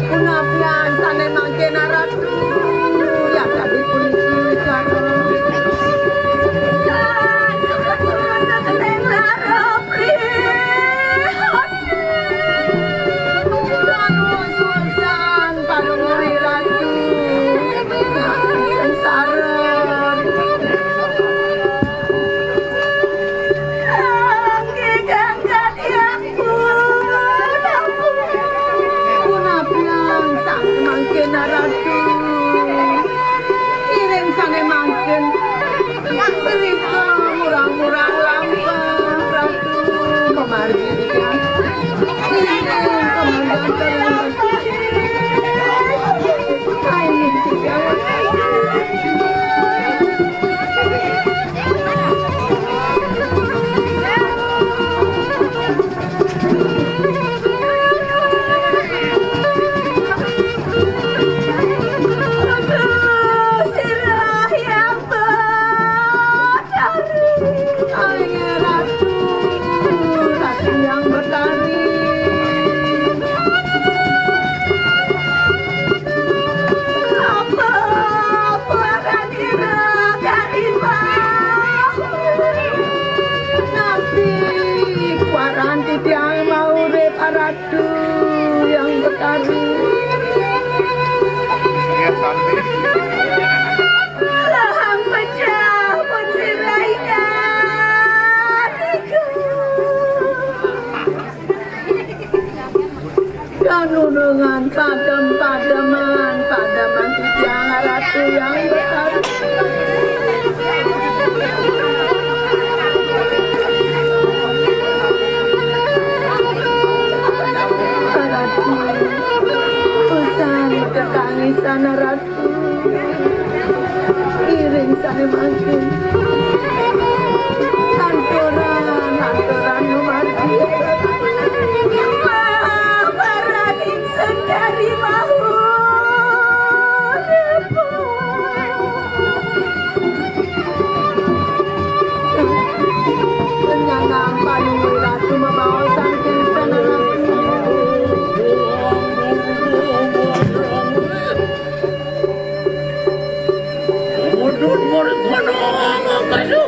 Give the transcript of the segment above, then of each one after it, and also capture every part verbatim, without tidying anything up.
Punapian sané mangkin Ratu, ya tadi puniki wicara. Ratu, susan padunuri Ratu. Sengsara. Nggih, ganggan ya. Punapian sané mangkin Ratu. Iring sané mangkin. Ngrika murang-murang lampah Ratu. Mamargi titiang. Iring komandan Ratu. Ayo, titiang. Apa, apa aran ira kari mau? Napi kuaran titiang maurip, Ratu Hyang Betari? Lahang pecah pun sirai kariku. Kanunungan padem-pademan, pademan titiang Ratu Hyang Betari. Ratu, usan ketangisan Ratu. Iring sané mangkin. Lanturan, lanturan numargi. Maha paraning sendari mahu. Penyanang payung Ratu mabaosan kinten. Mudun murid manang kayu.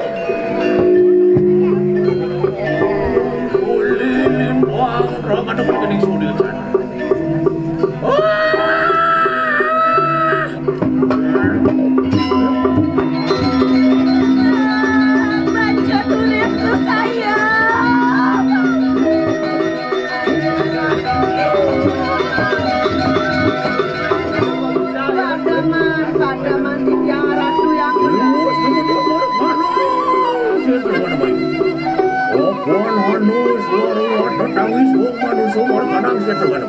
Ulilin doang, rong ada mani kening sudi. Wah! Baca tulis tuh saya. Padaman, padaman titiang Ratu Hyang. Apa anu suara tetangis wong manusa markanang sesungguhnya.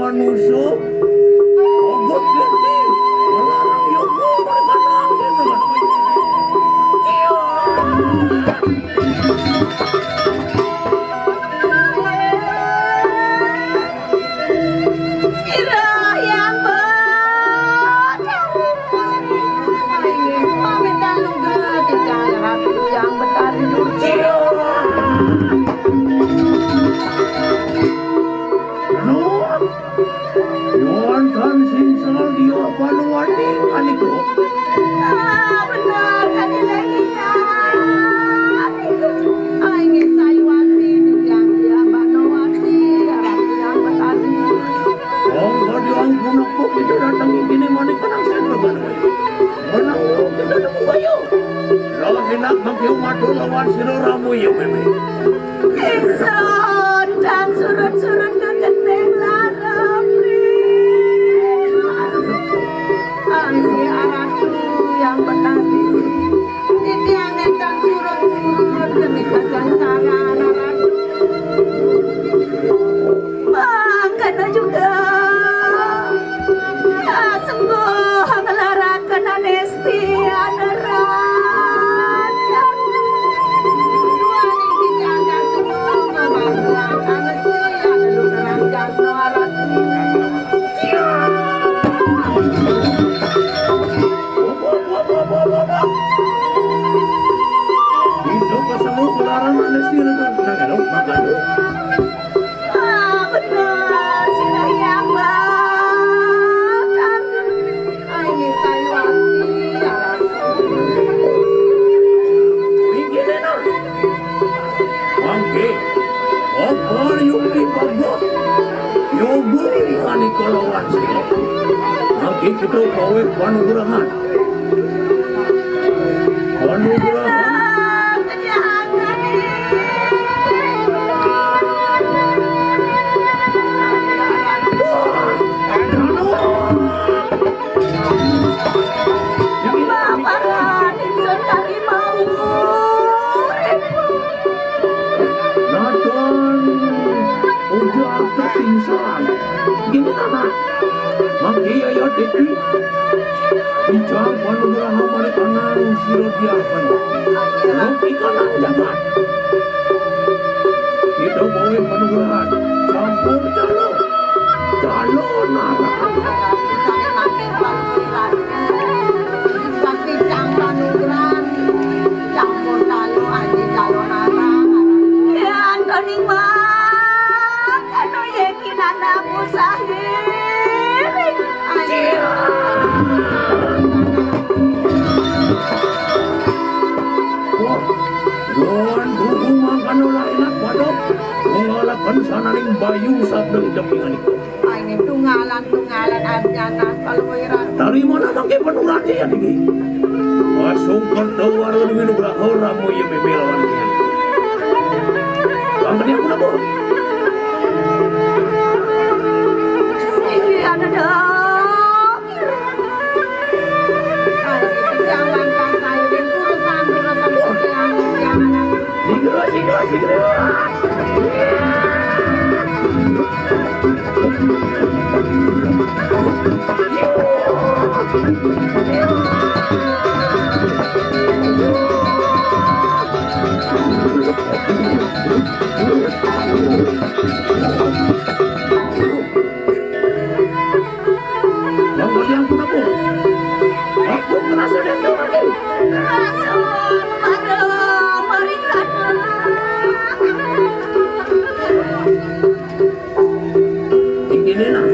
Manusa, ogot ngerti, melarang yoga merkana Enak mangke umat lawan sira ramu ya, Meme. Ingsun dan surut-surut ke gending larang. Anggi aratu yang betari. Titiang ingkang surut-surut demi kesengsaraan aratu. Mangkana juga. Ya, sungguh ngelaraken anesti aneran. Dua niki jaga sungguh ngelaraken anesti aneran. Itu kesemu kelarang manis ini kan. Nah, kalau makan. Ah, bener, sira ya, Mbak. Ini kayu ati, ya. Pinggir, Nena. Mangke, apa yukti bagus? Yobuli ani kalawan sila. Mangke kita gawe panugrahan. Panugrahan. Bapak Raden Sundari mau urip. Nathan ujar kepingsan. Gini, Nana. Mangke ya, Titi. Ijang panugraha mari tanang sira diaken. Rong ikanan jagat. Kita boleh panugrahan. Campur jalo. Jalo narang. Sakti campur narang. Campur jalo, aji jalo narang. Ya, Antoni, Mak. Anu ye kinanamu sahiri. Aji. Wah, nuwun bubu mangkana lah enak badok. Mengalahkan sananing bayu sabda jepingan itu. Ini tunggalan-tunggalan arjana kalau wirat. Dari mana mangke penurati ya niki? Pasung kerta waru dewi nugraha ramu ya meme lawan dia. Bang, tadi aku napa? Ini ada dong. Sigra, sigra, sigra. Yang bagi ampun aku. Aku ngerasa dia tuh lagi. Ngerasa marah, marikana. Tinggi deh, nah.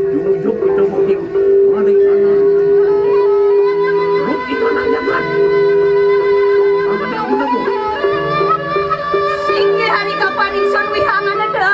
Jujur kita mungkin marikana. Lu gimana, jangan? Yang bagi ampun aku. Singgih hari kapan ingsun wihangan ada.